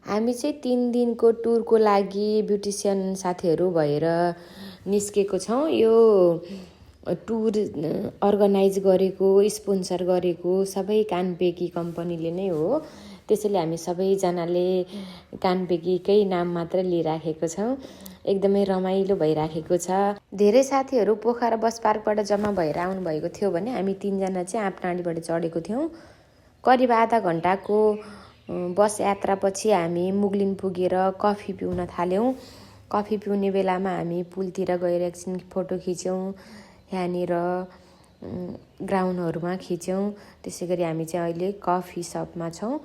हामी चाहिँ 3 दिनको टुरको लागि ब्युटिसियन साथीहरू भएर निस्केको छौँ। यो टुर अर्गनाइज गरेको, स्पोन्सर गरेको सबै कानपेकी कम्पनीले नै हो। त्यसैले हामी सबैजनाले कानपेकीकै नाम मात्र लिइराखेको छौँ। एकदमै रमाइलो भइराखेको छ। धेरै साथीहरू पोखरा बस पार्कबाट जम्मा भएर आउनुभएको थियो भने हामी 3 जना चाहिँ आपटाँडीबाट चढेको थियौँ। करिब आधा घन्टाको बस यात्रापछि हामी मुगलिन पुगेर कफी पिउन थाल्यौँ। कफी पिउने बेलामा हामी पुलतिर गएर एकछिन फोटो खिच्यौँ। यहाँनिर ग्राउन्डहरूमा खिच्यौँ। त्यसै गरी हामी चाहिँ अहिले कफी सपमा छौँ।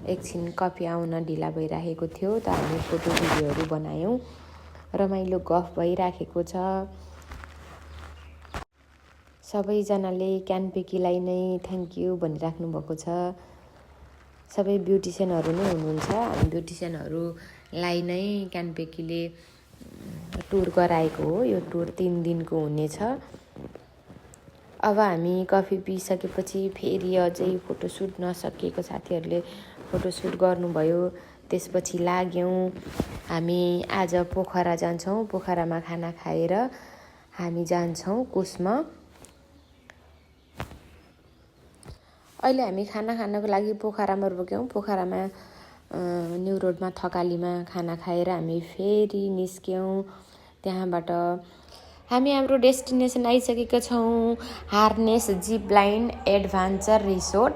एकछिन कफी आउन ढिला भइराखेको थियो त हामी फोटो भिडियोहरू बनायौँ। रमाइलो गफ भइराखेको छ। सबैजनाले कानपेकीलाई नै थ्याङ्क यू भनिराख्नु भएको छ। सबै ब्युटिसियनहरू नै हुनुहुन्छ। हामी ब्युटिसियनहरूलाई नै कानपेकीले टुर गराएको हो। यो टुर 3 दिनको हुनेछ। अब हामी कफी पिइसकेपछि फेरि अझै फोटोसुट नसकिएको साथीहरूले फोटोसुट गर्नुभयो। त्यसपछि लाग्यौँ। हामी आज पोखरा जान्छौँ। पोखरामा खाना खाएर हामी जान्छौँ कुसमा। अहिले हामी खाना खानको लागि पोखरामा रोक्यौँ। पोखरामा न्यु रोडमा थकालीमा खाना खाएर हामी फेरि निस्क्यौँ। त्यहाँबाट हामी हाम्रो डेस्टिनेसन आइसकेका छौँ, harness zip line adventure resort.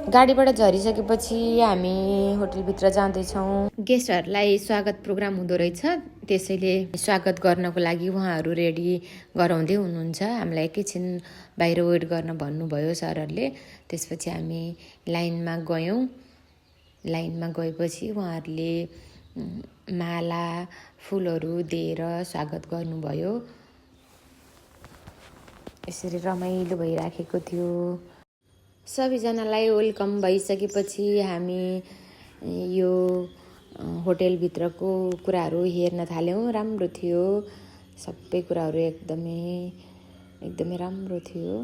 गाडीबाट झरिसकेपछि हामी होटलभित्र जाँदैछौँ। गेस्टहरूलाई स्वागत प्रोग्राम हुँदो रहेछ, त्यसैले स्वागत गर्नको लागि उहाँहरू रेडी गराउँदै हुनुहुन्छ। हामीलाई एकैछिन बाहिर वेट गर्न भन्नुभयो सरहरूले। त्यसपछि हामी लाइनमा गयौँ। लाइनमा गएपछि उहाँहरूले माला फुलहरू दिएर स्वागत गर्नुभयो। यसरी रमाइलो भइराखेको थियो। सबैजनालाई वेलकम भइसकेपछि हामी यो होटेलभित्रको कुराहरू हेर्न थाल्यौँ। राम्रो थियो। सबै कुराहरू एकदमै राम्रो थियो।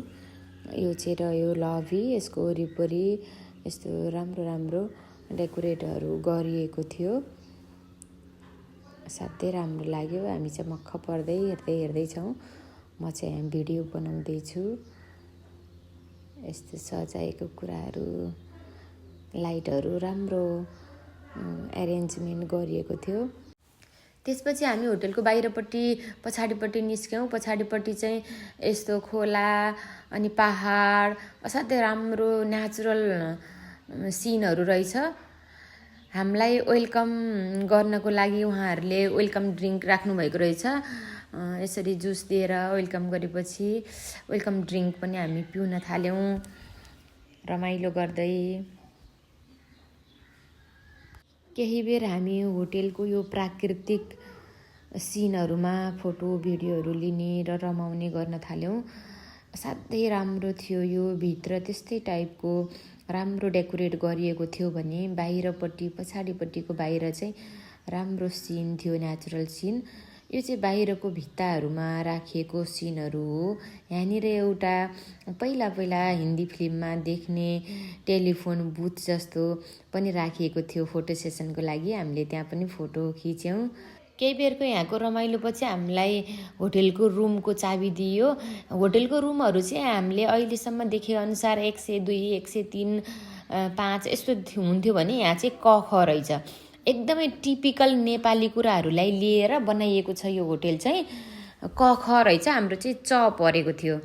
यो चाहिँ रह्यो लबी। यसको वरिपरि यस्तो राम्रो डेकोरेटहरू गरिएको थियो। साथै राम्रो लाग्यो। हामी चाहिँ मक्ख पर्दै हेर्दैछौँ। म चाहिँ यहाँ भिडियो बनाउँदैछु। यस्तो सजाएको कुराहरू, लाइटहरू राम्रो एरेन्जमेन्ट गरिएको थियो। त्यसपछि हामी होटेलको बाहिरपट्टि पछाडिपट्टि निस्क्यौँ। पछाडिपट्टि चाहिँ यस्तो खोला अनि पहाड असाध्यै राम्रो नेचुरल सिनहरू रहेछ। हामीलाई वेलकम गर्नको लागि उहाँहरूले वेलकम ड्रिङ्क राख्नुभएको रहेछ। यसरी जुस दिएर वेलकम गरेपछि वेलकम ड्रिङ्क पनि हामी पिउन थाल्यौँ रमाइलो गर्दै। केही बेर हामी होटेलको यो प्राकृतिक सिनहरूमा फोटो भिडियोहरू लिने र रमाउने गर्न थाल्यौँ। असाध्यै राम्रो थियो। यो भित्र त्यस्तै टाइपको राम्रो डेकोरेट गरिएको थियो भने बाहिरपट्टि पछाडिपट्टिको बाहिर चाहिँ राम्रो सिन थियो, नेचुरल सिन। यो चाहिँ बाहिरको भित्ताहरूमा राखिएको सिनहरू हो। यहाँनिर एउटा पहिला हिन्दी फिल्ममा देख्ने टेलिफोन बुथ जस्तो पनि राखिएको थियो फोटो सेसनको लागि। हामीले त्यहाँ पनि फोटो खिच्यौँ। केही बेरको यहाँको रमाइलोपछि हामीलाई होटेलको रुमको चाबी दियो। होटेलको रुमहरू चाहिँ हामीले अहिलेसम्म देखेअनुसार 102, 103, 5 यस्तो हुन्थ्यो भने यहाँ चाहिँ क ख रहेछ। एकदमै टिपिकल नेपाली कुराहरूलाई लिएर बनाइएको छ यो होटेल चाहिँ। क ख रहेछ। हाम्रो चाहिँ च परेको थियो।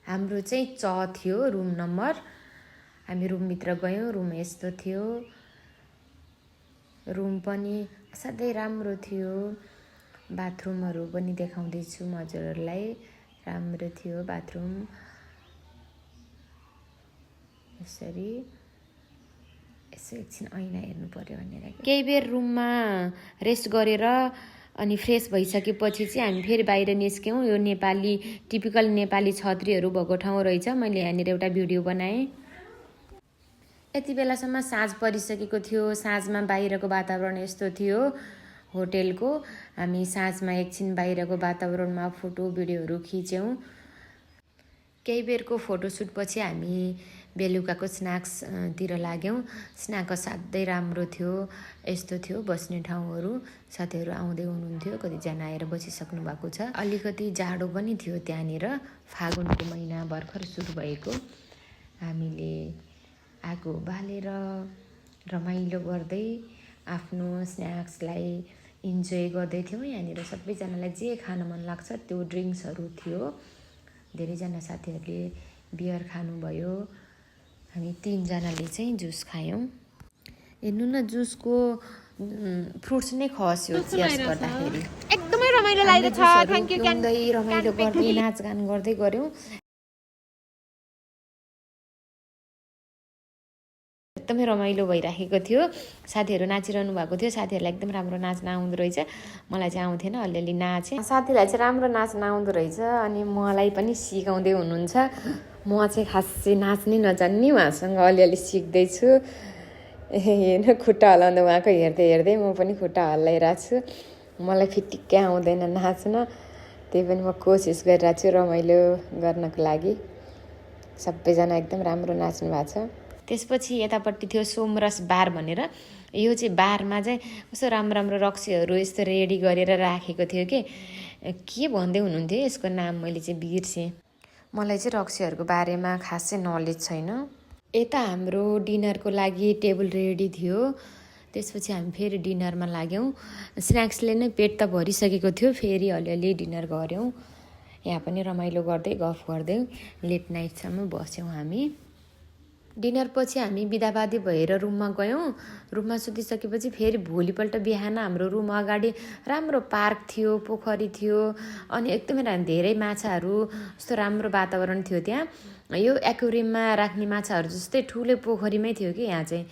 हाम्रो चाहिँ च थियो रुम नम्बर। हामी रुमभित्र गयौँ। रुम यस्तो थियो। रुम पनि असाध्यै राम्रो थियो। बाथरुमहरू पनि देखाउँदैछु म हजुरहरूलाई। राम्रो थियो बाथरुम। यसरी यसो एकछिन ऐना हेर्नु पर्यो भनेर केही बेर रुममा रेस्ट गरेर अनि फ्रेस भइसकेपछि चाहिँ हामी फेरि बाहिर निस्क्यौँ। यो नेपाली टिपिकल नेपाली छत्रीहरू भएको ठाउँ रहेछ। मैले यहाँनिर एउटा भिडियो बनाएँ। यति बेलासम्म साँझ परिसकेको थियो। साँझमा बाहिरको वातावरण यस्तो थियो होटेलको। हामी साँझमा एकछिन बाहिरको वातावरणमा फोटो भिडियोहरू खिच्यौँ। केही बेरको फोटोसुटपछि हामी बेलुकाको स्न्याक्सतिर लाग्यौँ। स्न्याक असाध्यै राम्रो थियो। यस्तो थियो बस्ने ठाउँहरू, साथीहरू आउँदै हुनुहुन्थ्यो, कतिजना आएर बसिसक्नु भएको छ। अलिकति जाडो पनि थियो त्यहाँनिर, फागुनको महिना भर्खर सुरु भएको। हामीले आगो बालेर रमाइलो गर्दै आफ्नो स्न्याक्सलाई इन्जोय गर्दै थियौँ। यहाँनिर सबैजनालाई जे खान मन लाग्छ त्यो ड्रिङ्क्सहरू थियो। धेरैजना साथीहरूले बियर खानुभयो। हामी 3 जनाले चाहिँ जुस खायौँ। हेर्नु न, जुसको फ्रुट्स नै खस्यो चियर्स गर्दाखेरि। एकदमै रमाइलो लागेको छ। थ्याङ्क यू रमाइलो गर्दै नाचगान गर्दै गऱ्यौँ। एकदमै रमाइलो भइराखेको थियो। साथीहरू नाचिरहनु भएको थियो। साथीहरूलाई एकदम राम्रो नाच्न आउँदो रहेछ। मलाई चाहिँ आउँथेन, अलिअलि नाचेँ। साथीलाई चाहिँ राम्रो नाच्न आउँदो रहेछ अनि मलाई पनि सिकाउँदै हुनुहुन्छ। म चाहिँ खासै नाच्नै नजान्ने, उहाँसँग अलिअलि सिक्दैछु। हेर्नु खुट्टा हल्लाउँदा उहाँको हेर्दै हेर्दै म पनि खुट्टा हल्लाइरहेको छु। मलाई फिटिक्कै आउँदैन नाच्न, त्यही पनि म कोसिस गरिरहेको छु रमाइलो गर्नको लागि। सबैजना एकदम राम्रो नाच्नु भएको छ। त्यसपछि यतापट्टि थियो सोमरस बार भनेर। यो चाहिँ बारमा चाहिँ कस्तो राम्रो राम्रो रक्सीहरू यस्तो रेडी गरेर राखेको थियो के भन्दै हुनुहुन्थ्यो यसको नाम मैले चाहिँ बिर्सेँ। मलाई चाहिँ रक्सीहरूको बारेमा खासै नलेज छैन। यता हाम्रो डिनरको लागि टेबल रेडी थियो। त्यसपछि हामी फेरि डिनरमा लाग्यौँ। स्न्याक्सले नै पेट त भरिसकेको थियो, फेरि अलिअलि डिनर गऱ्यौँ। यहाँ पनि रमाइलो गर्दै गफ गर्दै लेट नाइटसम्म बस्यौँ हामी। डिनर पछि हामी बिदाबादी भएर रुममा गयौँ। रुममा सुतिसकेपछि फेरि भोलिपल्ट बिहान हाम्रो रुम अगाडि राम्रो पार्क थियो, पोखरी थियो अनि एकदमै धेरै माछाहरू, यस्तो राम्रो वातावरण थियो त्यहाँ। यो एक्वेरियममा राख्ने माछाहरू जस्तै ठुलो पोखरीमै थियो कि यहाँ चाहिँ।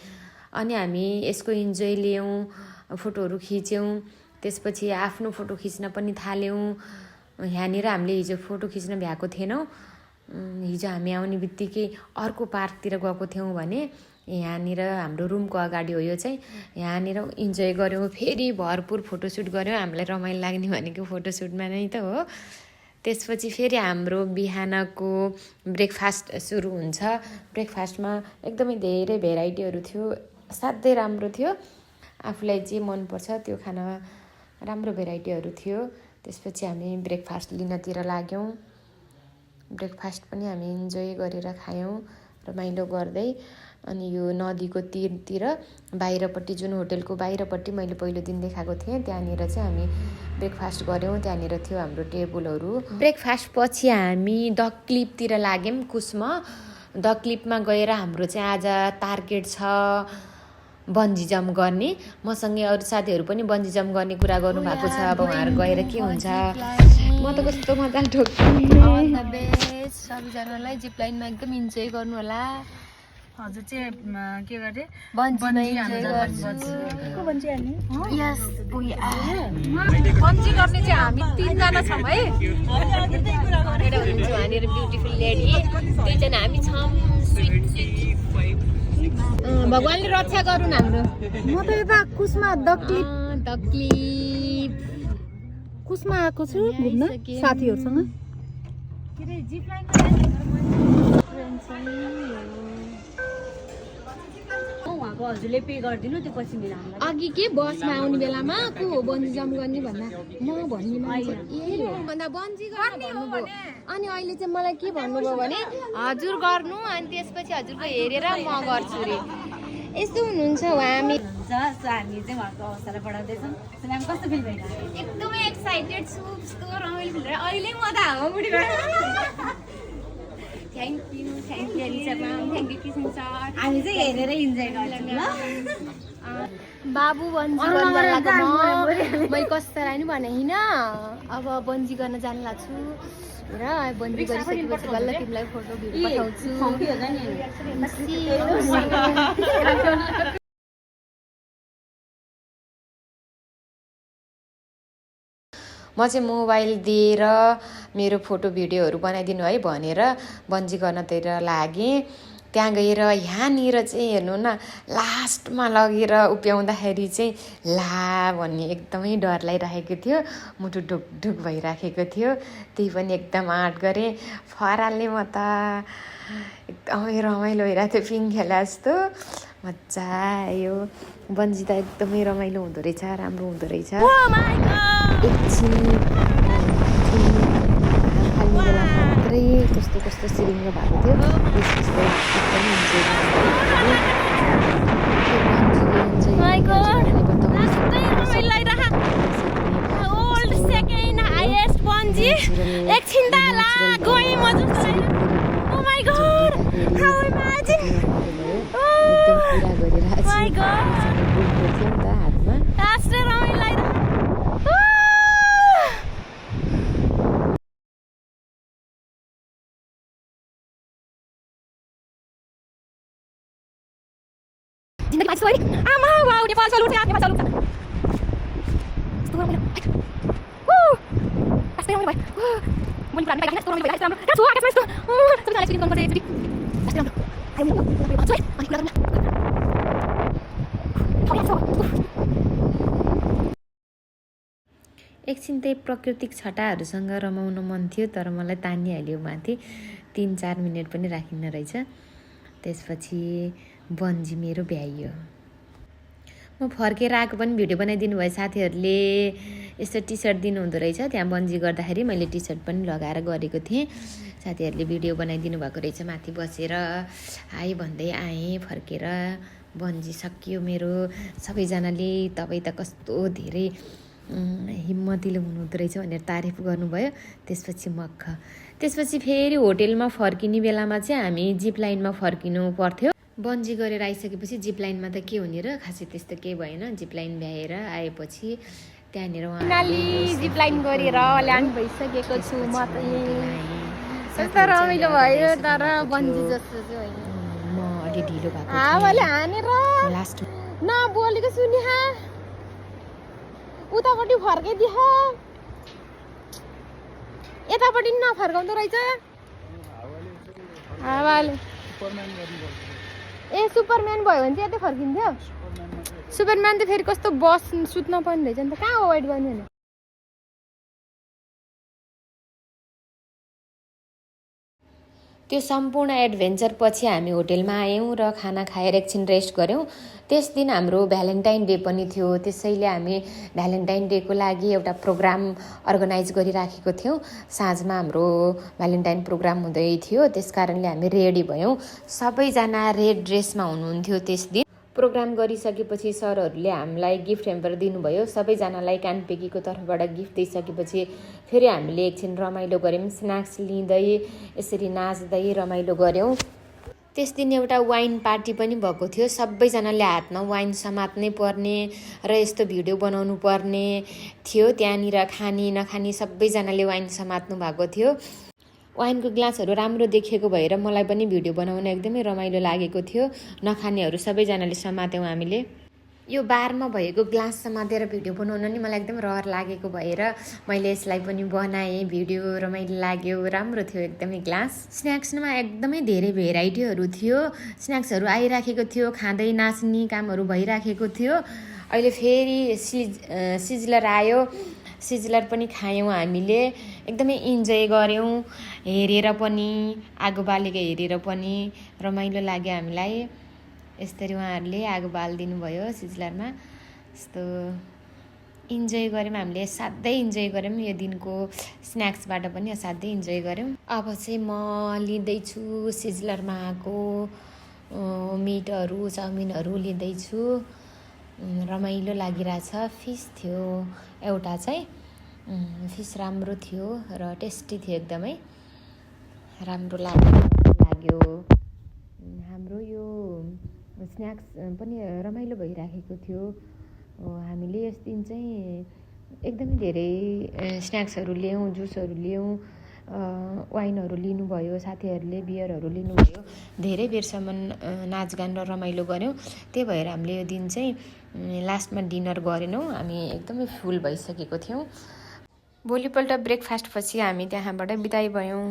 अनि हामी यसको इन्जोय लियौँ, फोटोहरू खिच्यौँ। त्यसपछि आफ्नो फोटो खिच्न पनि थाल्यौँ। यहाँनिर हामीले हिजो फोटो खिच्न भ्याएको थिएनौँ। हिजो हामी आउने बित्तिकै अर्को पार्कतिर गएको थियौँ भने यहाँनिर हाम्रो रुमको अगाडि हो यो चाहिँ। यहाँनिर इन्जोय गऱ्यौँ, फेरि भरपुर फोटोसुट गऱ्यौँ। हामीलाई रमाइलो लाग्ने भनेको फोटोसुटमा नै त हो। त्यसपछि फेरि हाम्रो बिहानको ब्रेकफास्ट सुरु हुन्छ। ब्रेकफास्टमा एकदमै धेरै भेराइटीहरू थियो, असाध्यै राम्रो थियो। आफूलाई जे मनपर्छ त्यो खाना राम्रो भेराइटीहरू थियो। त्यसपछि हामी ब्रेकफास्ट लिनतिर लाग्यौँ। ब्रेकफास्ट पनि हामी इन्जोय गरेर खायौँ रमाइलो गर्दै। अनि यो नदीको तीरतिर बाहिरपट्टि, जुन होटेलको बाहिरपट्टि मैले पहिलो दिन देखाएको थिएँ, त्यहाँनिर चाहिँ हामी ब्रेकफास्ट गऱ्यौँ। त्यहाँनिर थियो हाम्रो टेबलहरू। ब्रेकफास्ट पछि हामी द क्लिपतिर लाग्यौँ, कुसमा। द क्लिपमा गएर हाम्रो चाहिँ आज टार्गेट छ बन्जी जम्प गर्ने। मसँगै अरू साथीहरू पनि बन्जी जम्प गर्ने कुरा गर्नुभएको छ। अब उहाँहरू गएर के हुन्छ। म त कस्तो मजा ठोक्छु। सबैजनालाई जिप लाइनमा एकदम इन्जोय गर्नु होला। हजुर चाहिँ के गरे बन्जी गर्ने चाहिँ हामी 3 जना छौँ है। यहाँनिर ब्युटिफुल लेडी, दुईजना हामी छौँ। भगवान्ले रक्षा गरून् हाम्रो। म त यता कुसमा द क्लिप कुसमा आएको छु घुम्न साथीहरूसँग। हजुरले पे गरिदिनु त्यो पछि अघि के बसमा आउने बेलामा को हो बन्जी जम्प गर्ने भन्दा म भन्ने मान्छे यही हो भन्दा बन्जी गर्ने भन्नुभयो। अनि अहिले चाहिँ मलाई के भन्नुभयो भने हजुर गर्नु, अनि त्यसपछि हजुरको हेरेर म गर्छु रे। यस्तो हुनुहुन्छ हामी। हामी चाहिँ उहाँको अवस्थालाई बढाउँदैछौँ। हामी कस्तो फिल भइरहेको? एकदमै एक्साइटेड छु, कस्तो रमाइलो फिल भइरहेको। अहिले म त हावा उडिरहेको। Thank you Elisa ma'am, thank you Kisan sir. हामी चाहिँ हेरेर इन्जोय गर्छौँ ल। बाबु बन्जी गर्न लाग्यो। मैले कस्तोलाई नि भने होइन, अब बन्जी गर्न जानु लाग्छु र बन्जी गरिसकेपछि बल्ल तिमीलाई फोटो भिडियो पठाउँछु। म चाहिँ मोबाइल दिएर मेरो फोटो भिडियोहरू बनाइदिनु है भनेर बन्जी गर्नतिर लागेँ। त्यहाँ गएर यहाँनिर चाहिँ हेर्नु न लास्टमा लगेर उभ्याउँदाखेरि चाहिँ ला भन्ने एकदमै डर लागिरहेको थियो मुटु ढुकढुक भइराखेको थियो त्यही पनि एकदम आँट गरेँ फरालले म त एकदमै रमाइलो भइरहेको थियो पिङ खेला जस्तो मजा आयो बन्जी त एकदमै रमाइलो हुँदो रहेछ राम्रो हुँदो रहेछ एकछिन खाली बेला मात्रै कस्तो कस्तो सिरिङ्ग भएको थियो त्यसपछि एकदमै एकछिन त ला गएँ म जस्तो oh my God how imagine पुरा गरेर थियो नि त हातमा आस्ते रमाइलो लागिरहेको जिन्दगी मान्छे छोरी आमा वाउ नेपाल चल उठ नेपाल चल उठ कस्तो रमाइलो कस्तो रमाइलो भयो मैले प्लान गरेँ कस्तो रमाइलो भयो राम्रो छु आकाशमा यस्तो सबैजनाले सुनिङ गर्नुपर्छ एकचोटि कस्तो राम्रो आइम भन्छु है अनि कुरा गर्नु एकछिन त्यही प्राकृतिक छटाहरूसँग रमाउन मन थियो तर मलाई तानिहाल्यो माथि 3-4 मिनट पनि राखिन्न रहेछ त्यसपछि बन्जी मेरो भ्याइयो म फर्केर आएको पनि भिडियो बनाइदिनु भयो साथीहरूले यस्तो टी सर्ट दिनुहुँदो रहेछ त्यहाँ बन्जी गर्दाखेरि मैले टी सर्ट पनि लगाएर गरेको थिएँ साथीहरूले भिडियो बनाइदिनु भएको रहेछ माथि बसेर हाई भन्दै आएँ फर्केर बन्जी सकियो मेरो सबैजनाले तपाईँ त कस्तो धेरै हिम्मतिलो हुनुहुँदो रहेछ भनेर तारिफ गर्नुभयो त्यसपछि फेरि होटेलमा फर्किने बेलामा चाहिँ हामी जिप लाइनमा फर्किनु पर्थ्यो बन्जी गरेर आइसकेपछि जिप लाइनमा त के हुने र खासै त्यस्तो केही भएन जिप लाइन भ्याएर आएपछि त्यहाँनिर जिप लाइन गरेर ल्यान्ड भइसकेको छु म त कस्तो रमाइलो भयो तर बन्जी जस्तो चाहिँ होइन म अलि ढिलो भएको हावाले हानेर लास्ट नबोलेको सुनि उतापट्टि फर्काइदिए यतापट्टि नफर्काउँदो रहेछ हावाले ए सुपरम्यान भयो भने चाहिँ यतै फर्किन्थ्यो सुपरम्यान त फेरि कस्तो बस सुत्न पर्ने रहेछ नि त कहाँ अभोइड गर्ने भने त्यो सम्पूर्ण एडभेन्चर पछि हामी होटेलमा आयौँ र खाना खाएर एकछिन रेस्ट गऱ्यौँ त्यस दिन हाम्रो भ्यालेन्टाइन डे पनि थियो त्यसैले हामी भ्यालेन्टाइन डेको लागि एउटा प्रोग्राम अर्गनाइज गरिराखेको थियौँ साँझमा हाम्रो भ्यालेन्टाइन प्रोग्राम हुँदै थियो त्यसकारणले हामी रेडी भयौँ सबैजना रेड ड्रेसमा हुनुहुन्थ्यो त्यस दिन प्रोग्राम गरिसकेपछि सरहरूले हामीलाई गिफ्ट ह्याम्पर दिनुभयो सबैजनालाई कानपेकीको तर्फबाट गिफ्ट दिइसकेपछि फेरि हामीले एकछिन रमाइलो गऱ्यौँ स्न्याक्स लिँदै यसरी नाच्दै रमाइलो गऱ्यौँ त्यस दिन एउटा वाइन पार्टी पनि भएको थियो सबैजनाले हातमा वाइन समात्नै पर्ने र यस्तो भिडियो बनाउनु पर्ने थियो त्यहाँनिर खानी नखानी सबैजनाले वाइन समात्नु भएको थियो वाइनको ग्लासहरू राम्रो देखिएको भएर मलाई पनि भिडियो बनाउन एकदमै रमाइलो लागेको थियो नखानेहरू सबैजनाले समात्यौँ हामीले यो बारमा भएको ग्लास समातेर भिडियो बनाउन नि मलाई एकदम रहर लागेको भएर मैले यसलाई पनि बनाएँ भिडियो रमाइलो लाग्यो राम्रो थियो एकदमै ग्लास स्न्याक्समा एकदमै धेरै भेराइटीहरू थियो स्न्याक्सहरू आइराखेको थियो खाँदै नाच्ने कामहरू भइराखेको थियो अहिले फेरि सिजलर आयो सिजलर पनि खायौँ हामीले एकदमै इन्जोय गऱ्यौँ हेरेर पनि आगो बालेको हेरेर पनि रमाइलो लाग्यो हामीलाई यसरी उहाँहरूले आगो बालिदिनु भयो सिजलरमा यस्तो इन्जोय गऱ्यौँ हामीले साध्यै इन्जोय गऱ्यौँ यो दिनको स्न्याक्सबाट पनि साध्यै इन्जोय गऱ्यौँ अब चाहिँ म लिँदैछु सिजलरमा आएको मिटहरू चाउमिनहरू लिँदैछु रमाइलो लागिरहेछ फिस थियो एउटा चाहिँ फिस राम्रो थियो र टेस्टी थियो एकदमै राम्रो लाग्यो हाम्रो यो स्न्याक्स पनि रमाइलो भइराखेको थियो हामीले यस दिन चाहिँ एकदमै धेरै स्न्याक्सहरू ल्यायौँ जुसहरू ल्यायौँ वाइनहरू लिनुभयो साथीहरूले बियरहरू लिनुभयो धेरै बेरसम्म नाचगान र रमाइलो गऱ्यौँ त्यही भएर हामीले यो दिन चाहिँ लास्टमा डिनर गरेनौँ हामी एकदमै फुल भइसकेको थियौँ भोलिपल्ट ब्रेकफास्ट पछि हामी त्यहाँबाट बिदाई भयौँ।